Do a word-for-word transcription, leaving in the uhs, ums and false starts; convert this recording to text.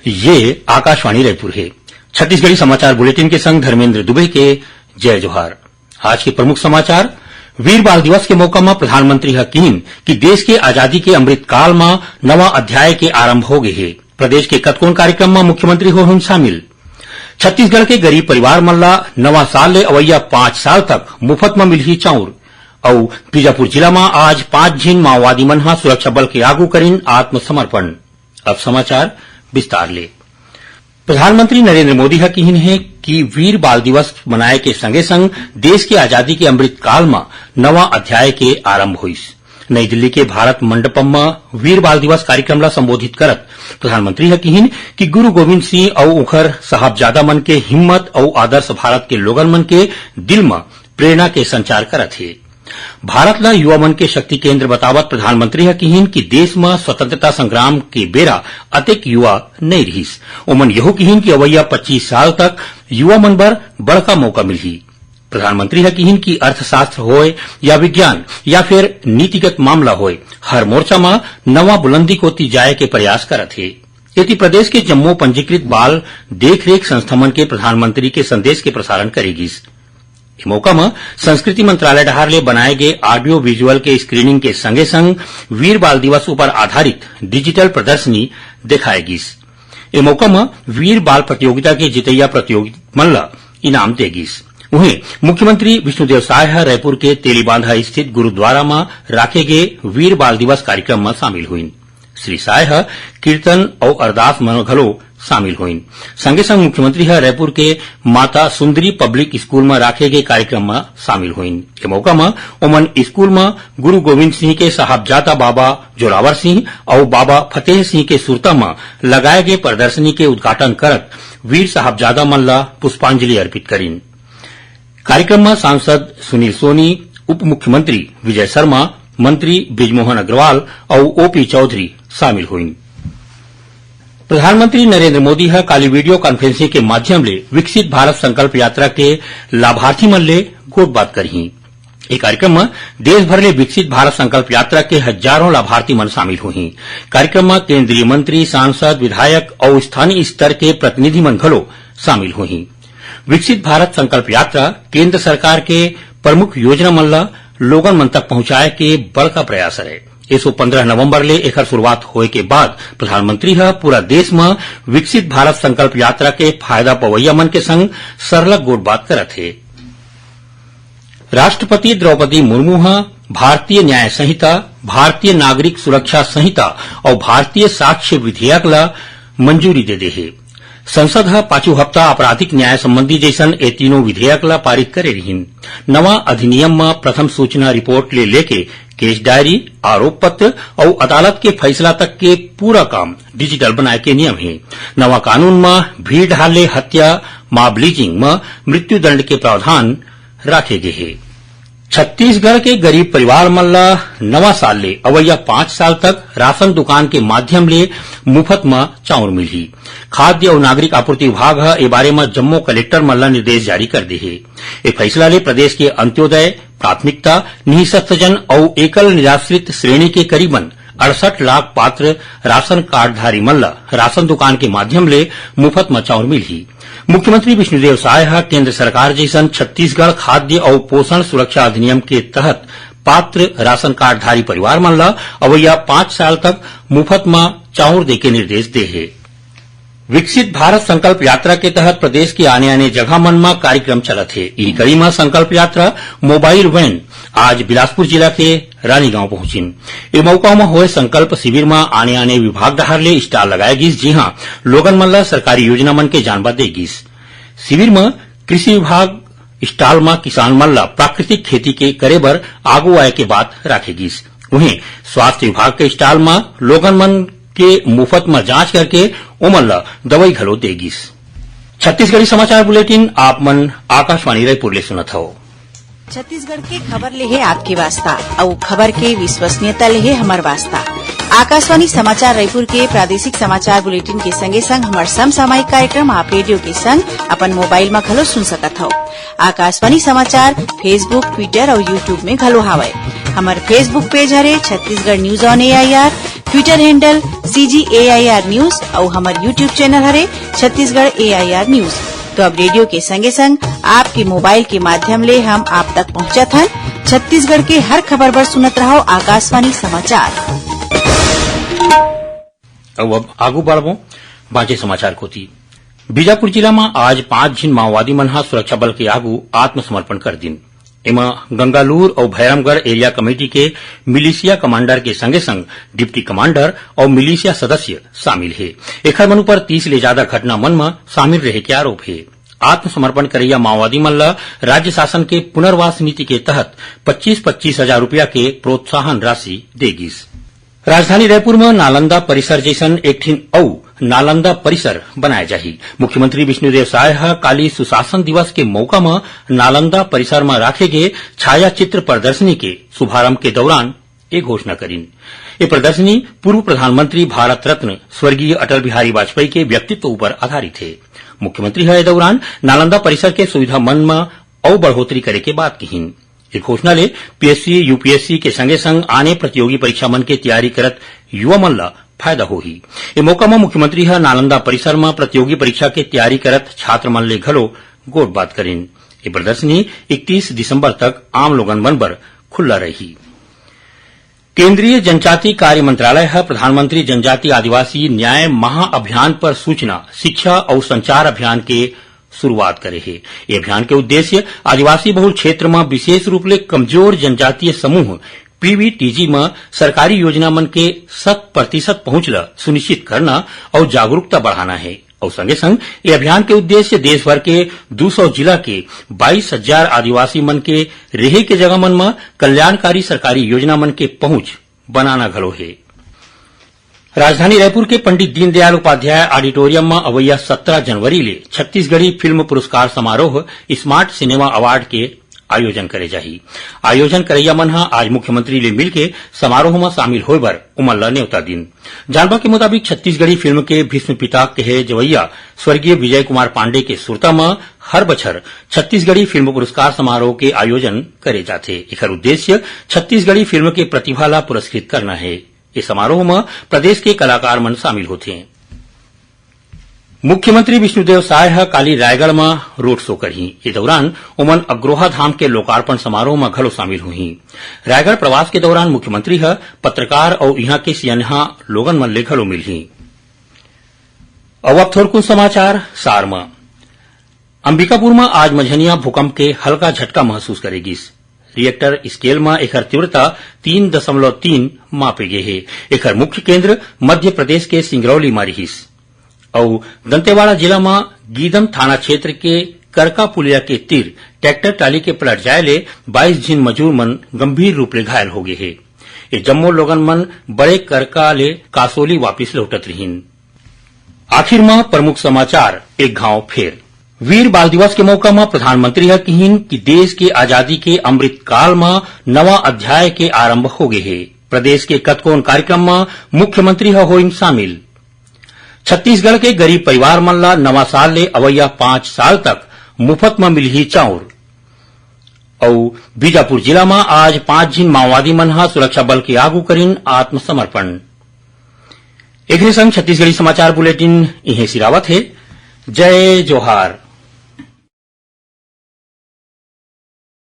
ये आकाशवाणी रायपुर हे। छत्तीसगढ़ी समाचार बुलेटिन के संग धर्मेंद्र दुबे के जय जोहार। आज के प्रमुख समाचार। वीर बाल दिवस के मौका म प्रधानमंत्री ह किहिन कि देश के आजादी के अमृत काल म नवा अध्याय के आरंभ हो गे हे। प्रदेश के कतकोन कार्यक्रम म मुख्यमंत्री होहून शामिल। छत्तीसगढ़ के गरीब परिवार मन ला नवा साल ले अवइया पांच साल तक मुफत म मिलही चाउर। अउ बीजापुर जिला म आज पांच झिन माओवादी मन ह सुरक्षा बल के आगू करिन आत्मसमर्पण। अब समाचार विस्तार ले। प्रधानमंत्री नरेंद्र मोदी ह किहिन हे कि वीर बाल दिवस मनाए के संगे संग देश के आजादी के अमृत काल म नवा अध्याय के आरंभ होइस। नई दिल्ली के भारत मंडपम म वीर बाल दिवस कार्यक्रम ला संबोधित करत प्रधानमंत्री ह किहिन कि गुरु गोविंद सिंह अउ उंखर साहबजादा मन के हिम्मत अउ आदर्श भारत के लोगन मन के दिल म प्रेरणा के संचार करत हे। भारत ला युवा मन के शक्ति केंद्र बतावत प्रधानमंत्री ह किहिन कि देश म स्वतंत्रता संग्राम के बेरा अतेक युवा नइ रिहिस। ओमन यहू किहिन कि अवइया पच्चीस साल तक युवा मन बर बड़का मौका मिलही। प्रधानमंत्री ह किहिन कि अर्थशास्त्र होय या विज्ञान या फिर नीतिगत मामला होय, हर मोर्चा म नवा बुलंदी कोति जाय के प्रयास करत हे। एती प्रदेश के जम्मो पंजीकृत बाल देखरेख संस्था मन के प्रधानमंत्री के संदेश के प्रसारण करे गिस। ए मौका म संस्कृति मंत्रालय डहार ले बनाए गे audio visual के screening के संगे संग वीर बाल दिवस ऊपर आधारित digital प्रदर्शनी देखाए गिस। ए मौका म वीर बाल प्रतियोगिता के जितैया प्रतियोगी मन ल इनाम दे गिस। उहें, मुख्यमंत्री विष्णुदेव साय ह रायपुर के तेलीबांधा स्थित गुरुद्वारा म राखे गे वीर बाल दिवस कार्यक्रम म शामिल होइन। श्री साय ह कीर्तन अउ अरदास म घलो शामिल होइन। संगे संग मुख्यमंत्री ह रायपुर के माता सुंदरी पब्लिक स्कूल म राखे गे कार्यक्रम म शामिल होइन। ए मौका म ओमन स्कूल म गुरु गोविंद सिंह के साहबजादा बाबा जोरावर सिंह अउ बाबा फतेह सिंह के सुरता म लगाए गे प्रदर्शनी के उद्घाटन करत वीर साहबजादा मन ल पुष्पांजलि अर्पित करिन। कार्यक्रम म सांसद सुनील सोनी, उप मुख्यमंत्री विजय शर्मा, मंत्री बृजमोहन अग्रवाल अउ ओपी चौधरी शामिल होइन। प्रधानमंत्री नरेंद्र मोदी ह काली video conferencing के माध्यम ले विकसित भारत संकल्प यात्रा के लाभार्थी मन ले गोठबात करही। ए कार्यक्रम म देश भर ले विकसित भारत संकल्प यात्रा के हजारों लाभार्थी मन शामिल होही। कार्यक्रम म केंद्रीय मंत्री, सांसद, विधायक अउ स्थानीय स्तर के प्रतिनिधि मन घलो शामिल होही। विकसित भारत संकल्प यात्रा केंद्र सरकार के प्रमुख योजना मन ल लोगन मन तक पहुंचाए के बड़का प्रयास हरे। एसो पंद्रह नवंबर ले एखर शुरुआत होए के बाद प्रधानमंत्री ह पूरा देश म विकसित भारत संकल्प यात्रा के फायदा पवैया मन के संग सरलग गोठबात करत हे। राष्ट्रपति द्रौपदी मुर्मू ह भारतीय न्याय संहिता, भारतीय नागरिक सुरक्षा संहिता अउ भारतीय साक्ष्य विधेयक ल मंजूरी दे दे हे। संसद ह पाछू हफ्ता आपराधिक न्याय संबंधी जइसन ए तीनों विधेयक ल पारित करे रिहिन। नवा अधिनियम म प्रथम सूचना रिपोर्ट ले लेके केस डायरी, आरोप पत्र अउ अदालत के फैसला तक के पूरा काम डिजिटल बनाए के नियम हे। नवा कानून म भीड़ डहार ले हत्या, mob lynching म मृत्युदंड के प्रावधान राखे गे हे। छत्तीसगढ़ के गरीब परिवार मन ल नवा साल ले अवइया पांच साल तक राशन दुकान के माध्यम ले मुफत म चाउर मिलही। खाद्य अउ नागरिक आपूर्ति विभाग ह ए बारे म जम्मो कलेक्टर मन ल निर्देश जारी कर दे हे। ए फैसला ले प्रदेश के अंत्योदय, प्राथमिकता, निःशक्तजन अउ एकल निराश्रित श्रेणी के करीबन अड़सठ लाख पात्र राशन कार्डधारी मन ल राशन दुकान के माध्यम ले मुफत म चाउर मिलही। मुख्यमंत्री विष्णुदेव साय ह केंद्र सरकार जइसन छत्तीसगढ़ खाद्य अउ पोषण सुरक्षा अधिनियम के तहत पात्र राशन कार्डधारी परिवार मन ल अवइया पांच साल तक मुफत म चाउर देके निर्देश दे हे। विकसित भारत संकल्प यात्रा के तहत प्रदेश के आने-आने जगह मन म कार्यक्रम चलत हे। इही कड़ी म संकल्प यात्रा मोबाइल वैन आज बिलासपुर जिला के रानीगांव पहुंचिन। ए मौका म होए संकल्प शिविर म आने-आने विभाग डहार ले स्टॉल लगाए गिस, जिहां लोगन मन ल सरकारी योजना मन के जानबा दे गिस। शिविर म कृषि विभाग स्टॉल म किसान मन ल प्राकृतिक खेती के करे बर आगू आए के बात राखे गिस। उहें, स्वास्थ्य विभाग के स्टॉल म लोगन मन के मुफत म जांच करके ओमन ल दवई घलो दे गिस। छत्तीसगढ़ी समाचार बुलेटिन आप मन आकाशवाणी रायपुर ले सुनत हव। छत्तीसगढ़ के खबर ले हे आपके वास्ता, अउ खबर के विश्वसनीयता ले हे हमर वास्ता। आकाशवाणी समाचार रायपुर के प्रादेशिक समाचार बुलेटिन के संगे संग हमर समसामयिक कार्यक्रम आप रेडियो के संग अपन मोबाइल म घलो सुन सकत हव। आकाशवाणी समाचार Facebook, Twitter अउ YouTube में घलो हावय। हमर Facebook पेज हरे Chhattisgarh News on A I R। Twitter handle C G A I R News अउ हमर YouTube channel हरे Chhattisgarh A I R News। तो अब रेडियो के संगे संग आपके मोबाइल के माध्यम ले हम आप तक पहुंचत हन। छत्तीसगढ़ के हर खबर बर सुनत रहव आकाशवाणी समाचार। अउ अब आगू बढ़बो बांचे समाचार कोति। बीजापुर जिला म आज पांच झिन माओवादी मन ह सुरक्षा बल के आगू आत्मसमर्पण कर दिन। एमा गंगालूर अउ भैरमगढ़ एरिया कमेटी के मिलिशिया कमांडर के संगे संग डिप्टी कमांडर अउ मिलिशिया सदस्य शामिल हे। एखर मन ऊपर तीस ले जादा घटना मन म शामिल रहे के आरोप हे। आत्मसमर्पण करइया माओवादी मन ल राज्य शासन के पुनर्वास नीति के तहत पच्चीस पच्चीस हजार रुपया के प्रोत्साहन राशि दे गिस। राजधानी रायपुर म नालंदा परिसर जइसन एक ठिन अउ नालंदा परिसर बनाए जाही। मुख्यमंत्री विष्णुदेव साय ह काली सुशासन दिवस के मौका म नालंदा परिसर म राखे गे छायाचित्र प्रदर्शनी के शुभारंभ के दौरान ए घोषणा करिन। ए प्रदर्शनी पूर्व प्रधानमंत्री भारत रत्न स्वर्गीय अटल बिहारी वाजपेयी के व्यक्तित्व ऊपर आधारित हे। मुख्यमंत्री ह ए दौरान नालंदा परिसर के सुविधा मन म अउ बढ़ोतरी करे के बात किहिन। ए घोषणा ले पीएससी, यूपीएससी के संगे संग आने प्रतियोगी परीक्षा मन के तैयारी करत युवा मन ल फायदा होही। ए मौका म मुख्यमंत्री ह नालंदा परिसर म प्रतियोगी परीक्षा के तैयारी करत छात्र मन ले घलो गोठबात करिन। ए प्रदर्शनी इकतीस दिसंबर तक आम लोगन मन बर खुल्ला रही। केंद्रीय जनजाति कार्य मंत्रालय ह प्रधानमंत्री जनजाति आदिवासी न्याय महाअभियान पर सूचना, शिक्षा अउ संचार अभियान के शुरुआत करे हे। ये अभियान के उद्देश्य आदिवासी बहुल क्षेत्र म विशेष रूप ले कमजोर जनजातीय समूह, पीवीटीजी, म सरकारी योजना मन के शत प्रतिशत पहुंच ल सुनिश्चित करना अउ जागरूकता बढ़ाना हे। अउ संगे संग ये अभियान के उद्देश्य देश भर के दू सौ जिला के बाईस हजार आदिवासी मन के रेहे के जगह मन म कल्याणकारी सरकारी योजना मन के पहुंच बनाना घलो हे। राजधानी रायपुर के पंडित दीनदयाल उपाध्याय ऑडिटोरियम म अवइया सत्रह जनवरी ले छत्तीसगढ़ी फिल्म पुरस्कार समारोह, स्मार्ट सिनेमा अवार्ड के आयोजन करे जाही। आयोजन करइया मन ह आज मुख्यमंत्री ले मिलके समारोह म शामिल होय बर उमन ल नेवता दिन। जानबा के मुताबिक, छत्तीसगढ़ी फिल्म के भीष्म पिता कहे जवइया स्वर्गीय विजय कुमार पांडे के सुरता म हर बछर छत्तीसगढ़ी फिल्म पुरस्कार समारोह के आयोजन करे जाथे। एखर उद्देश्य छत्तीसगढ़ी फिल्म के प्रतिभा ला पुरस्कृत करना हे। ए समारोह म प्रदेश के कलाकार मन शामिल होथे। मुख्यमंत्री विष्णुदेव साय ह काली रायगढ़ म रोड शो करही। ए दौरान ओमन अग्रोहा धाम के लोकार्पण समारोह म घलो शामिल होही। रायगढ़ प्रवास के दौरान मुख्यमंत्री ह पत्रकार अउ इहां के सियनहा लोगन मन ले घलो मिलही। अउ अब थोरकुन समाचार सार म। अंबिकापुर म आज मंझनिया भूकंप के हल्का झटका महसूस करे गिस। रिएक्टर स्केल म एखर तीव्रता तीन दशमलव तीन मापे गे हे। एखर मुख्य केंद्र मध्य प्रदेश के सिंगरौली म रिहिस। अउ दंतेवाड़ा जिला म गीदम थाना क्षेत्र के करका पुलिया के तीर ट्रैक्टर टाली के पलट जाय ले बाईस झिन मजूर मन गंभीर रूप ले घायल हो गे हे। ये जम्मो लोगन मन बड़े करका ले कासोली वापिस लौटत रिहिन। आखिर म प्रमुख समाचार एक घांव फेर। वीर बाल दिवस के मौका म प्रधानमंत्री ह किहिन कि देश के आजादी के अमृत काल म नवा अध्याय के आरंभ हो गे हे। प्रदेश के कतकोन कार्यक्रम म मुख्यमंत्री ह होइन शामिल। छत्तीसगढ़ के गरीब परिवार मन ला नवा साल ले अवइया पांच साल तक मुफत म मिलही चाउर। अउ बीजापुर जिला म आज पांच झिन माओवादी मन ह सुरक्षा बल के आगू करिन आत्मसमर्पण। एखरे संग छत्तीसगढ़ी समाचार बुलेटिन इहें सिरावत हे। जय जोहार।